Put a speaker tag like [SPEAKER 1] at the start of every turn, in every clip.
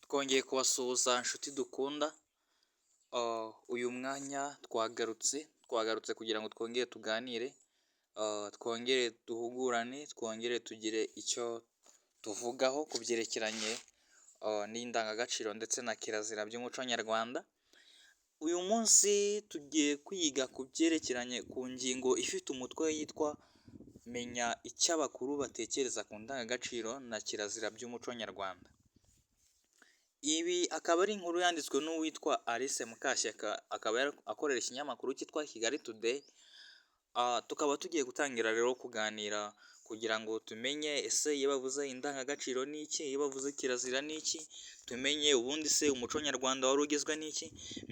[SPEAKER 1] Twongeye kubasuhuza nshuti dukunda, uyu mwanya twagarutse kugira ngo twongere tuganire, twongere duhugurane, twongere tugire icyo tuvugaho ku byerekeranye n'indangagaciro ndetse na kirazira by'umuco nyarwanda. Uyu munsi tugiye kwiga ku byerekeranye ku ngingo ifite umutwe yitwa menya icyo abakuru batekereza ku ndangagaciro na kirazira by'umuco nyarwanda. Ibi akaba ari inkuru yanditswe n'uwitwa Alice Mukashyaka, akaba akorera ikinyamakuru cyitwa Kigali Today. Tukaba tugiye gutangira rero kuganira kugira ngo tumenye ese iyo bavuze indangagaciro ni iki, iyo bavuze kirazira ni iki, tumenye ubundi se umuco nyarwanda wari ugizwe n'iki,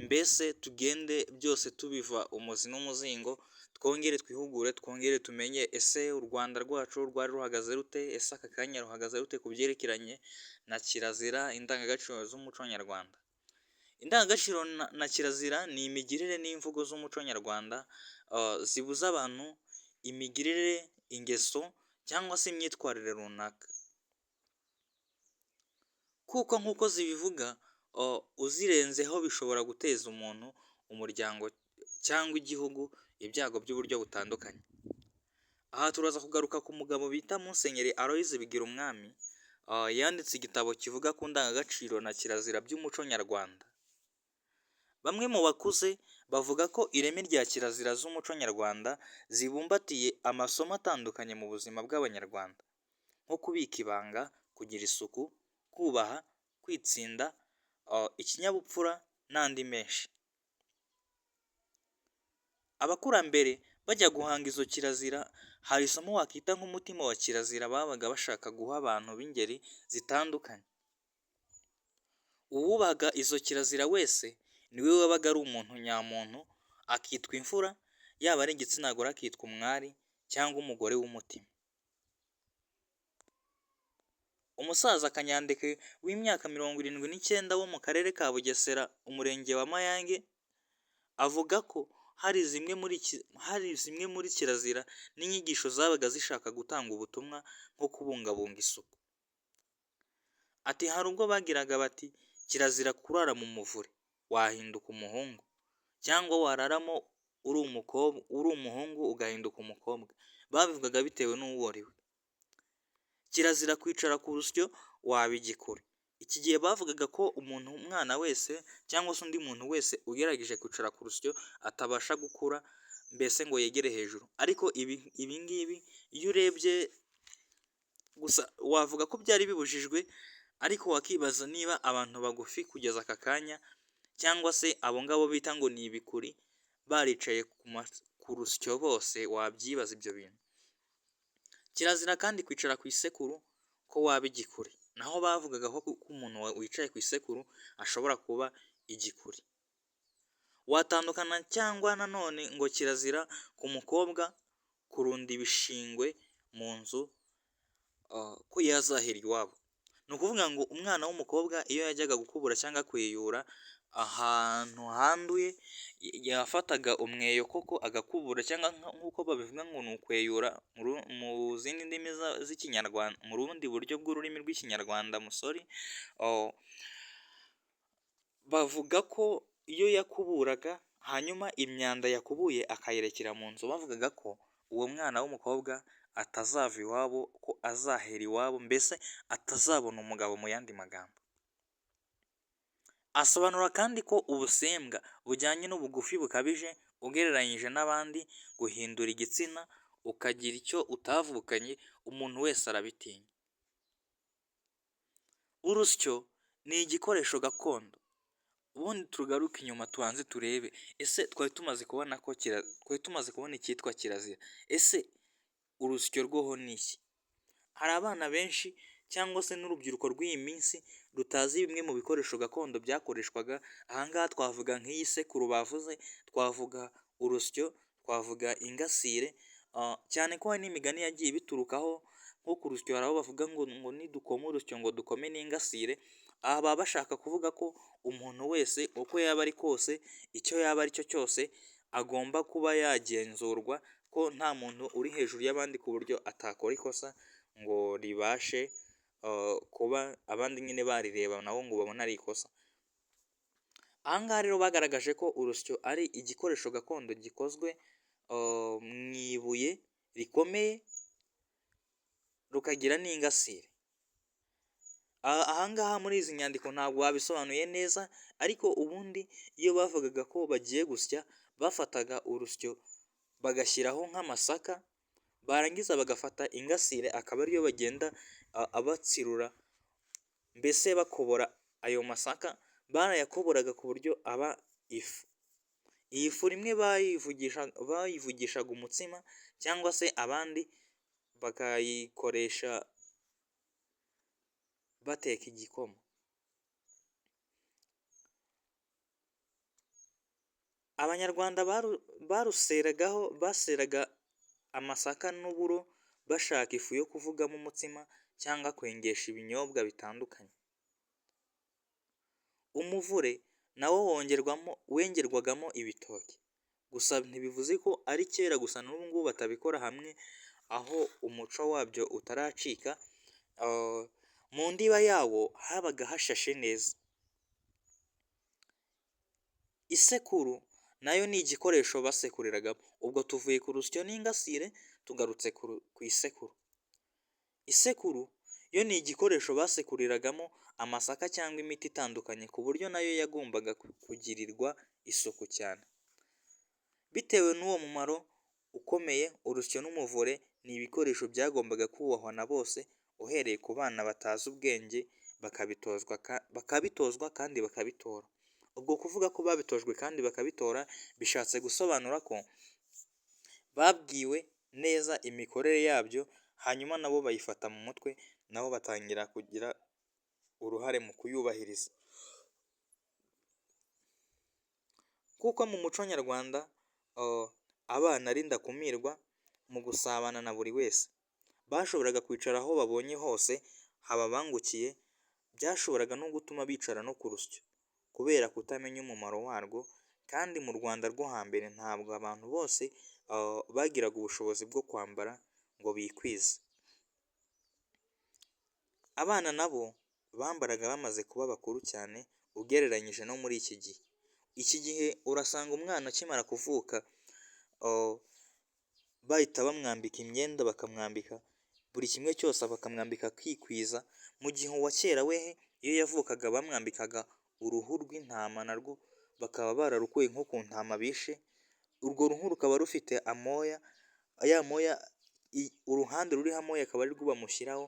[SPEAKER 1] mbese tugende byose tubiva umuzi n'umuzingo, twongere twihugure, twongere tumenye ese u Rwanda rwacu rwari ruhagaze rute, ese aka kanya ruhagaze rute ku byerekeranye na kirazira, indangagaciro z'umuco nyarwanda. Indangagaciro na kirazira ni imigirire n'imvugo z'umuco nyarwanda zibuza abantu imigirire, ingeso cyangwa se imyitwarire runaka. Kuko nk'uko zibivuga, uzirenzeho bishobora guteza umuntu, umuryango cyangwa igihugu ibyago by'uburyo butandukanye. Aha turaza kugaruka ku mugabo bita Musenyeri Aloys Bigirumwami, yanditse igitabo kivuga ku ndangagaciro na kirazira by'umuco nyarwanda. Bamwe mu bakuze bavuga ko ireme rya kirazira z'umuco nyarwanda zibumbatiye amasomo atandukanye mu buzima bw'Abanyarwanda, nko kubika ibanga, kugira isuku, kubaha, kwitsinda, ikinyabupfura n'andi menshi. Abakurambere bajya guhanga izo kirazira, hari isomo wakita nk'umutima wa kirazira babaga bashaka guha abantu b'ingeri zitandukanye. Uwubahaga izo kirazira wese niwe wabaga ari umuntu nyamuntu, akitwa imfura, yaba ari igitsina gore akitwa umwari cyangwa umugore w'umutima. Umusaza Kanyandekwe w'imyaka 79 wo mu karere ka Bugesera, umurenge wa Mayange, avuga ko hari zimwe muri kirazira n'inyigisho zabaga zishaka gutanga ubutumwa nko kubungabunga isuku. Ati hari ubwo bagiraga bati kirazira kurara mu muvure wahinduka umuhungu, cyangwa wararamo uri umukobwa, uri umuhungu ugahinduka umukobwa, babivugaga bitewe n'uwo uri we. Kirazira kwicara ku rusyo waba igikuri. Iki gihe bavugaga ko umuntu, umwana wese cyangwa se undi muntu wese ugerageje kwicara ku rusyo atabasha gukura, mbese ngo yegere hejuru. Ariko ibi ngibi iyo urebye gusa wavuga ko byari bibujijwe, ariko wakibaza niba abantu bagufi kugeza aka kanya cyangwa se abo ngabo bita ngo ni ibikuri baricaye ku rusyo bose, wabyibaza ibyo bintu. Kirazira kandi kwicara ku isekuru ko waba igikuri. Naho bavugaga ko umuntu wicaye ku isekuru ashobora kuba igikuri. Watandukana cyangwa nanone ngo kirazira ku mukobwa kurunda ibishingwe mu nzu ko yazahera iwabo. Ni ukuvuga ngo umwana w'umukobwa iyo yajyaga gukubura cyangwa kweyura ahantu handuye, yafataga umweyo koko agakubura, cyangwa nk'uko babivuga ngo ni ukweyura mu zindi ndimi z'Ikinyarwanda, mu rundi buryo bw'ururimi rw'Ikinyarwanda musori, bavuga ko iyo yakuburaga hanyuma imyanda yakubuye akayerekera mu nzu, bavugaga ko uwo mwana w'umukobwa atazava iwabo, ko azahera iwabo, mbese atazabona umugabo mu yandi magambo. Asobanura kandi ko ubusembwa bujyanye n'ubugufi bukabije ugereranyije n'abandi, guhindura igitsina ukagira icyo utavukanye, umuntu wese arabitinya. Urusyo ni igikoresho gakondo. Ubundi tugaruke inyuma tubanze turebe ese twari tumaze kubona ko twari tumaze kubona icyitwa kirazira, ese urusyo rwoho ni iki? Hari abana benshi cyangwa se n'urubyiruko rw'iyi minsi rutazi bimwe mu bikoresho gakondo byakoreshwaga. Aha ngaha twavuga nk'iyi sekuru bavuze, twavuga urusyo, twavuga ingasire, cyane ko hari n'imigani yagiye ibiturukaho. Nko ku rusyo hari aho bavuga ngo nidukoma urusyo ngo dukome n'ingasire. Aha baba bashaka kuvuga ko umuntu wese uko yaba ari kose, icyo yaba ari cyo cyose, agomba kuba yagenzurwa, ko nta muntu uri hejuru y'abandi ku buryo atakora ikosa ngo ribashe kuba abandi nyine barireba nabo ngo babone ari ikosa. Aha ngaha rero bagaragaje ko urusyo ari igikoresho gakondo gikozwe mu ibuye rikomeye, rukagira n'ingasire. Aha ngaha muri izi nyandiko ntabwo babisobanuye neza, ariko ubundi iyo bavugaga ko bagiye gusya, bafataga urusyo bagashyiraho nk'amasaka, barangiza bagafata ingasire akaba ariyo bagenda batsirura, mbese bakobora ayo masaka, barayakoboraga ku buryo aba ifu. Iyi fu rimwe bayivugishaga umutsima cyangwa se abandi bakayikoresha bateka igikoma. Abanyarwanda baruseragaho, baseraga amasaka n'uburo bashaka ifu yo kuvugamo umutsima cyangwa kwengesha ibinyobwa bitandukanye. Umuvure nawo wongerwamo wengerwagamo ibitoki, gusa ntibivuze ko ari kera gusa n'ubu ngubu batabikora hamwe aho umuco wabyo utaracika, mu ndiba yawo habaga hashashe neza. Isekuru nayo ni igikoresho basekuriragamo, ubwo tuvuye ku rusyo n'ingasire tugarutse ku isekuru. Isekuru yo ni igikoresho basekuriragamo amasaka cyangwa imiti itandukanye ku buryo nayo yagombaga kugirirwa isuku cyane. Bitewe n'uwo mumaro ukomeye, urusyo n'umuvure ni ibikoresho byagombaga kubahwa na bose, uhereye ku bana batazi ubwenge bakabitozwa kandi bakabitora. Ubwo kuvuga ko babitojwe kandi bakabitora, bishatse gusobanura ko babwiwe neza imikorere yabyo, hanyuma nabo bayifata mu mutwe, nabo batangira kugira uruhare mu kuyubahiriza. Kuko mu muco nyarwanda abana ari ndakumirwa mu gusabana na buri wese, bashoboraga kwicara aho babonye hose hababangukiye, byashoboraga no gutuma bicara no ku rusyo kubera kutamenya umumaro warwo, kandi mu Rwanda rwo hambere ntabwo abantu bose bagiraga ubushobozi bwo kwambara ngo bikwize. Abana nabo bambaraga bamaze kuba bakuru cyane ugereranyije no muri iki gihe. Iki gihe urasanga umwana akimara kuvuka bahita bamwambika imyenda, bakamwambika buri kimwe cyose, bakamwambika akikwiza, mu gihe uwa kera we iyo yavukaga bamwambikaga uruhu rw'intama narwo bakaba bararukuye nko ku ntama bishe, urwo ruhu rukaba rufite amoya, ya moya uruhande ruriho amoya akaba arirwo bamushyiraho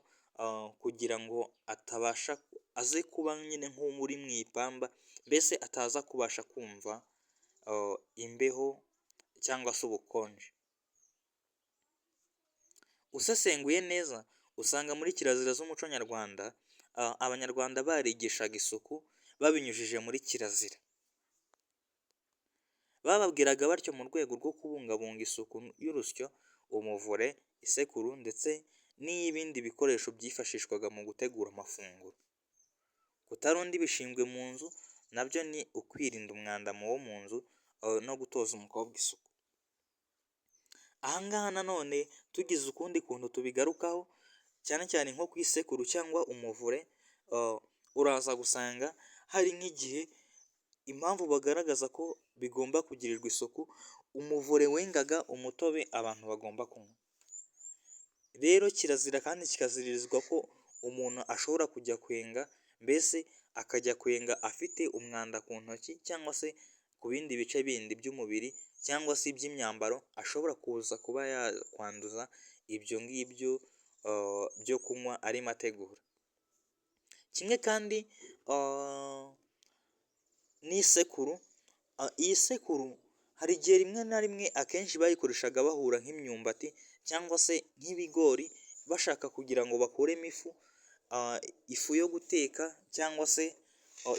[SPEAKER 1] kugira ngo atabasha aze kuba nyine nk'uri mu ipamba, mbese ataza kubasha kumva imbeho cyangwa se ubukonje. Usesenguye neza usanga muri kirazira z'umuco nyarwanda, Abanyarwanda barigishaga isuku babinyujije muri kirazira. Bababwiraga batyo mu rwego rwo kubungabunga isuku y'urusyo, umuvure, isekuru ndetse n'iy'ibindi bikoresho byifashishwaga mu gutegura amafunguro. Kutarunda ibishingwe mu nzu nabyo ni ukwirinda umwanda wo mu nzu no gutoza umukobwa isuku. Aha ngaha nanone tugize ukundi kuntu tubigarukaho, cyane cyane nko ku isekuru cyangwa umuvure, uraza gusanga hari nk'igihe impamvu bagaragaza ko bigomba kugirirwa isuku, umuvure wengaga umutobe abantu bagomba kunywa. Rero kirazira kandi kikaziririzwa ko umuntu ashobora kujya kwenga, mbese akajya kwenga afite umwanda ku ntoki cyangwa se ku bindi bice bindi by'umubiri cyangwa se iby'imyambaro, ashobora kuza kuba yakwanduza ibyo ngibyo byo kunywa arimo ategura. Kimwe kandi n'isekuru, iyi sekuru hari igihe rimwe na rimwe akenshi bayikoreshaga bahura nk'imyumbati cyangwa se nk'ibigori, bashaka kugira ngo bakuremo ifu, ifu yo guteka cyangwa se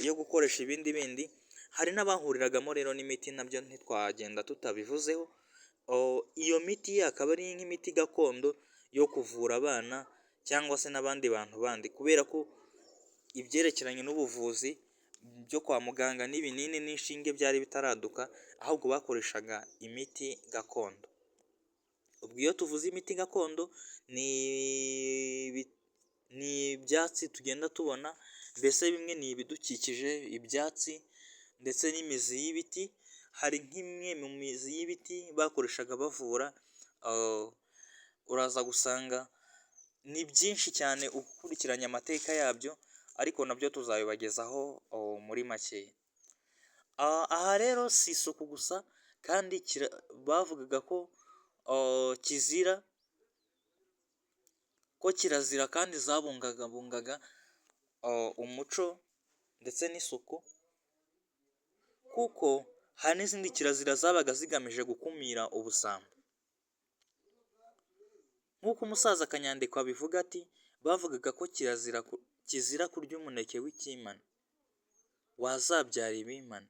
[SPEAKER 1] yo gukoresha ibindi bindi, hari n'abahuriragamo rero n'imiti nabyo ntitwagenda tutabivuzeho, iyo miti akaba ari nk'imiti gakondo yo kuvura abana cyangwa se n'abandi bantu bandi, kubera ko ibyerekeranye n'ubuvuzi byo kwa muganga n'ibinini n'inshinge byari bitaraduka, ahubwo bakoreshaga imiti gakondo. Ubwo iyo tuvuze imiti gakondo ni Ni ibyatsi tugenda tubona, mbese bimwe ni ibidukikije, ibyatsi ndetse n'imizi y'ibiti. Hari nk'imwe mu mizi y'ibiti bakoreshaga bavura, uraza gusanga ni byinshi cyane ukurikiranye amateka yabyo, ariko nabyo tuzabibagezaho muri make. Aha rero si isuku gusa, kandi bavugaga ko kizira, ko kirazira kandi zabungabungaga umuco ndetse n'isuku, kuko hari n'izindi kirazira zabaga zigamije gukumira ubusambo. Nk'uko umusaza Kanyandekwe abivuga ati: "Bavugaga ko kirazira, kizira kurya umuneke w'ikimana, wazabyara ibimana."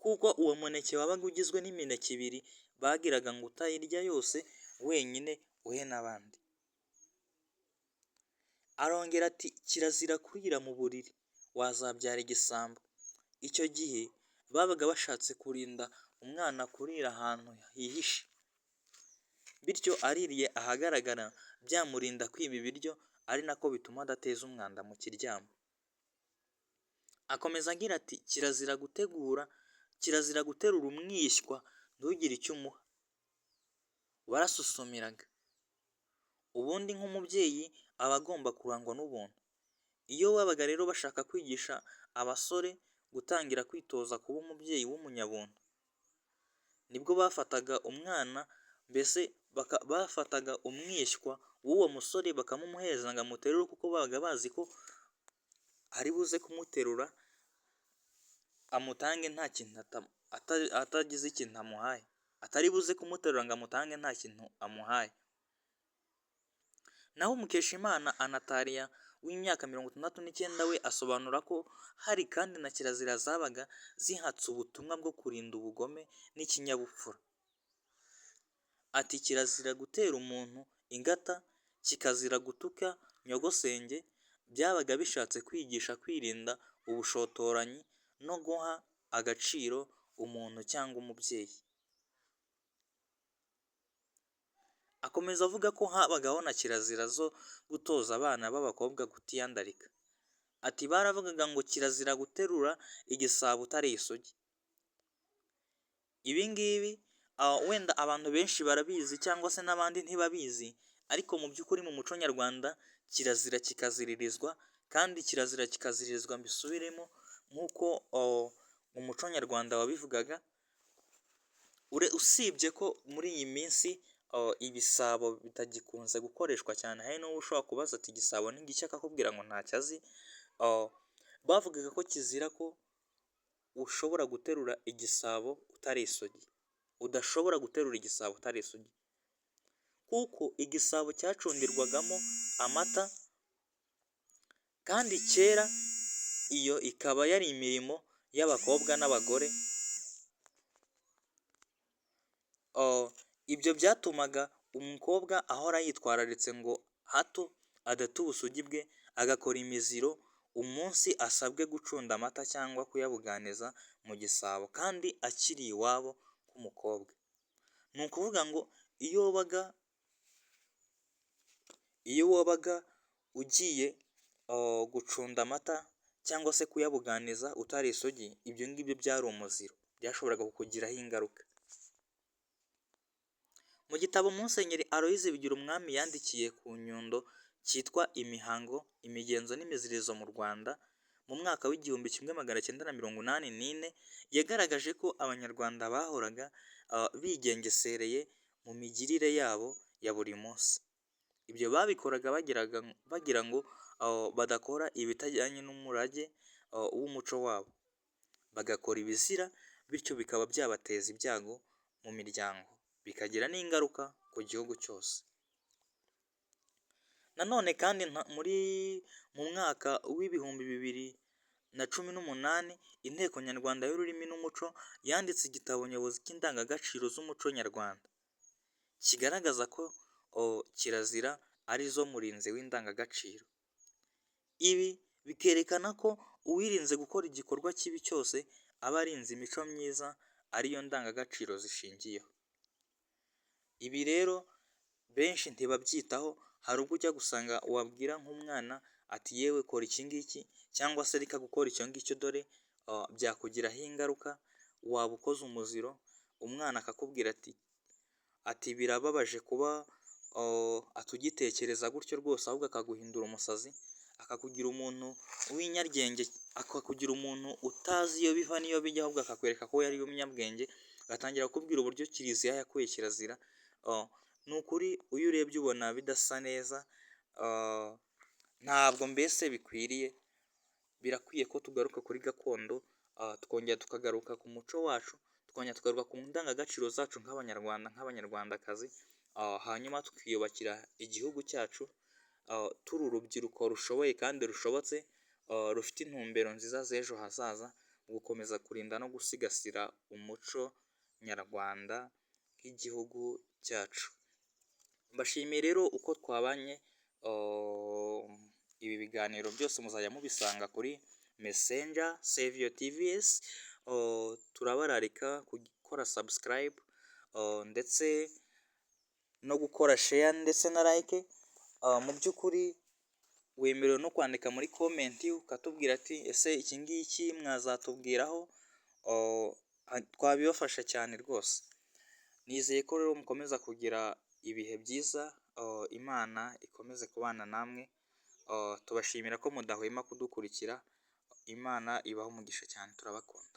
[SPEAKER 1] Kuko uwo muneke wabaga ugizwe n'imineke ibiri, bagiraga ngo utayirya yose wenyine uhe n'abandi. Arongera ati: "Kirazira kurira mu buriri, wazabyara igisambo." Icyo gihe babaga bashatse kurinda umwana kurira ahantu hihishe, bityo aririye ahagaragara byamurinda kwiba ibiryo, ari nako bituma adateza umwanda mu kiryamo. Akomeza agira ati: "Kirazira gutegura, kirazira guterura umwishywa ntugire icyo umuha, warasusumiraga." Ubundi nk'umubyeyi aba agomba kurangwa n'ubuntu. Iyo babaga rero bashaka kwigisha abasore gutangira kwitoza kuba umubyeyi w'umunyabuntu, nibwo bafataga umwana, mbese bafataga umwishywa w'uwo musore bakamumuhereza ngo amuterure, kuko babaga bazi ko ari buze kumuterura amutange nta kintu, atagize ikintu amuhaye, atari buze kumuterura ngo amutange nta kintu amuhaye. Naho Mukeshimana Anatariya w'imyaka 69 we asobanura ko hari kandi na kirazira zabaga zihatse ubutumwa bwo kurinda ubugome n'ikinyabupfura. Ati: "Kirazira gutera umuntu ingata, kikazira gutuka nyogosenge." Byabaga bishatse kwigisha kwirinda ubushotoranyi no guha agaciro umuntu cyangwa umubyeyi. Akomeza avuga ko habagaho na kirazira zo gutoza abana b'abakobwa kutiyandarika. Ati: "Baravugaga ngo kirazira guterura igisabo utari isugi." Ibi ngibi wenda abantu benshi barabizi cyangwa se n'abandi ntibabizi, ariko mu by'ukuri mu muco nyarwanda kirazira kikaziririzwa, kandi kirazira kikaziririzwa mbisubiremo nk'uko umuco nyarwanda wabivugaga. Usibye ko muri iyi minsi ibisabo bitagikunze gukoreshwa cyane, hari n'uwo ushobora kubaza ati: "Igisabo ni igiki?" akakubwira ngo ntacyo azi. Bavugaga ko kizira ko ushobora guterura igisabo utari isugi, udashobora guterura igisabo utari isugi, kuko igisabo cyacundirwagamo amata, kandi kera iyo ikaba yari imirimo y'abakobwa n'abagore. Ibyo byatumaga umukobwa ahora yitwararitse ngo hato adata ubusugi bwe, agakora imiziro umunsi asabwe gucunda amata cyangwa kuyabuganiza mu gisabo kandi akiri iwabo k'umukobwa. Ni ukuvuga ngo iyo wabaga ugiye gucunda amata cyangwa se kuyabuganiza utari isugi, ibyo ngibyo byari umuziro, byashoboraga kukugiraho ingaruka. Mu gitabo Musenyeri Aloys Bigirumwami yandikiye ku Nyundo cyitwa Imihango, Imigenzo n'Imiziririzo mu Rwanda mu mwaka w'1984, yagaragaje ko Abanyarwanda bahoraga bigengesereye mu migirire yabo ya buri munsi. Ibyo babikoraga bagira ngo badakora ibitajyanye n'umurage w'umuco wabo, bagakora ibizira, bityo bikaba byabateza ibyago mu miryango, bikagira n'ingaruka ku gihugu cyose. Nanone kandi muri mu mwaka w'2018, Inteko Nyarwanda y'Ururimi n'Umuco yanditse igitabo nyobozi cy'indangagaciro z'umuco nyarwanda, kigaragaza ko kirazira ari zo murinzi w'indangagaciro. Ibi bikerekana ko uwirinze gukora igikorwa kibi cyose aba arinze imico myiza ariyo ndangagaciro zishingiyeho. Ibi rero benshi ntibabyitaho. Hari ubwo ujya gusanga wabwira nk'umwana ati: "Yewe, kora iki ngiki", cyangwa se "Reka gukora icyo ngicyo, dore byakugiraho ingaruka, waba ukoze umuziro", umwana akakubwira ati: "Birababaje kuba atugitekereza gutyo rwose", ahubwo akaguhindura umusazi, akakugira umuntu w'inyaryenge, akakugira umuntu utazi iyo biva n'iyo bijya, ahubwo akakwereka ko yari umunyabwenge, agatangira kukubwira uburyo kiliziya yakuye kirazira. Ni ukuri iyo urebye ubona bidasa neza, ntabwo mbese bikwiriye. Birakwiye ko tugaruka kuri gakondo, tukongera tukagaruka ku muco wacu, tukongera tukagaruka ku ndangagaciro zacu nk'Abanyarwanda, nk'Abanyarwandakazi, hanyuma tukiyubakira igihugu cyacu turi urubyiruko rushoboye kandi rushobotse, rufite intumbero nziza z'ejo hazaza, mu gukomeza kurinda no gusigasira umuco nyarwanda nk'igihugu cyacu. Mbashimiye rero uko twabanye. Ibi biganiro byose muzajya mubisanga kuri Messenger Savio TVS. Turabararika gukora subscribe ndetse no gukora share ndetse na like. Mu by'ukuri wemerewe no kwandika muri comment ukatubwira ati: "Ese iki ngiki mwazatubwiraho?" Twabibafasha cyane rwose. Nizeye ko rero mukomeza kugira ibihe byiza, Imana ikomeze kubana namwe. Tubashimira ko mudahwema kudukurikira. Imana ibahe umugisha cyane, turabakunda.